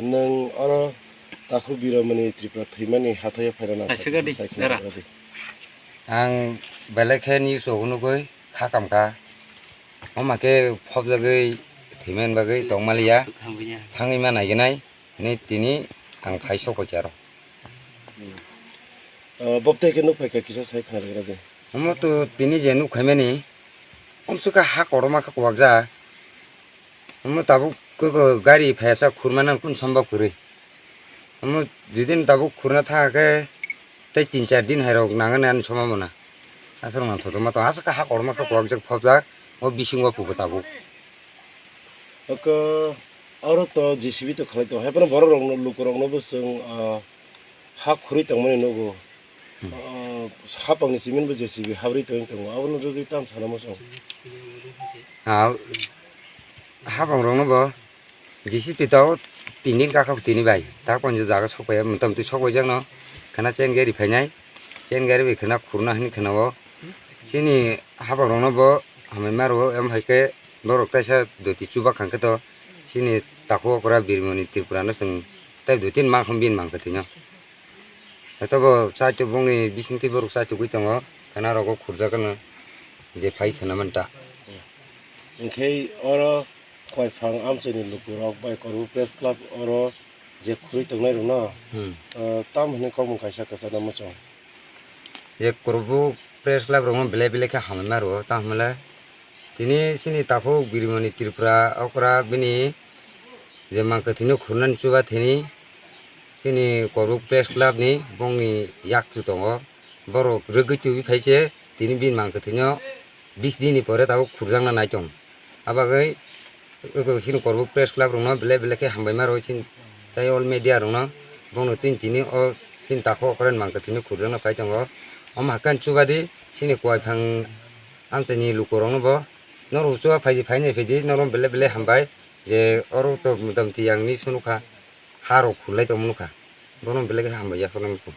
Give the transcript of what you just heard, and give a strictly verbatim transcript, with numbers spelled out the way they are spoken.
Nwng oro Takhuk Biromani Tripura thwimani hathaio phairana Kaisa gadi, sai khna dara. Rwdi. Ang belai khe news o nugwi kha kamkha. Omo khe phobjagwi thwimani bagwi tongmaliya. Hamya. Thangwi ma naiginai. Ni tini ang phai sokphaikha aro. Ah, bobtwi khe nuk phaikha kisa sai khna rwdi. Omo to tini je nuk khaimani, omsukha ha kotorma khe kuwakjak. Omo tabuk khe gari phaiyasa khurmani kunu sombab kwrwi. Omo judin tabuk khurna thangkhe tei tin char din hairok nangani ani sombabona. Aswk nang thoto ma to aswk ha kotorma khe kuwakjak phobjak o bisingo pugo tabuk. Oko oro to J C B to khalai to, hai phano borok rokno, luku rokno bo chwng, ah, ha khurui tongmani nugo. Hmm. Ah, hapangni cement bo J C B habrui tongwi tongo, abono rwgwi tam sana muchung. Ah, hapang rokno bo J C B to tini kakha tini bai, tak ponjo jaga sokpaiya, motamtwi sokpaijakno khana chain gari phainai, chain gari bai khana khurna hwnwi khana o. Chini hapang rokno bo hambai ma rwo, em hai khe borok teisa doti chuba khang khe to chini takhuk okra Birmoni Tripura no chwng tei doti ni mangkham bini mang kwthwino. Joto bo chaichuk bongni bisingtwi borok chaichugwi tongo, khana rogo khurjak no je phai khana manta. Hinkhe oro Koiphang amchaini lukurok bai Korbuk Press Club oro je khurui tongnai rokno, Hmm. ah, tam hwnwi kokmung kaisa kwchana muchung. Je Korbuk Press Club rokno belai belai khe hambai ma rwo, tamo hwnle tini chini takhuk Birmoni Tripura okra bini je mang kwthwino khurnani chuba thini chini Korbuk Press Club ni bongni yakchu tongo, borok rwgwi tubui phai se tini bini mang kwthwino bis din ni pore tabuk khurjakna nai tong. Abagwi eko chini Korbuk Press Club rokno belai belai khe hambai ma rwo chini tei all media rokno, bono tini tini o chini takhuk okra ni mang kwthwino khurjakna phai tongo. Omo hakhe chuba di chini Koiphang amchaini lukurokno bo norok chuba phai phai nai phai di norok belai belai hambai je oro to motamti yang ni sunu kha ha rok khurlai tongmani kha bono belai khe hambai ya phano muchung.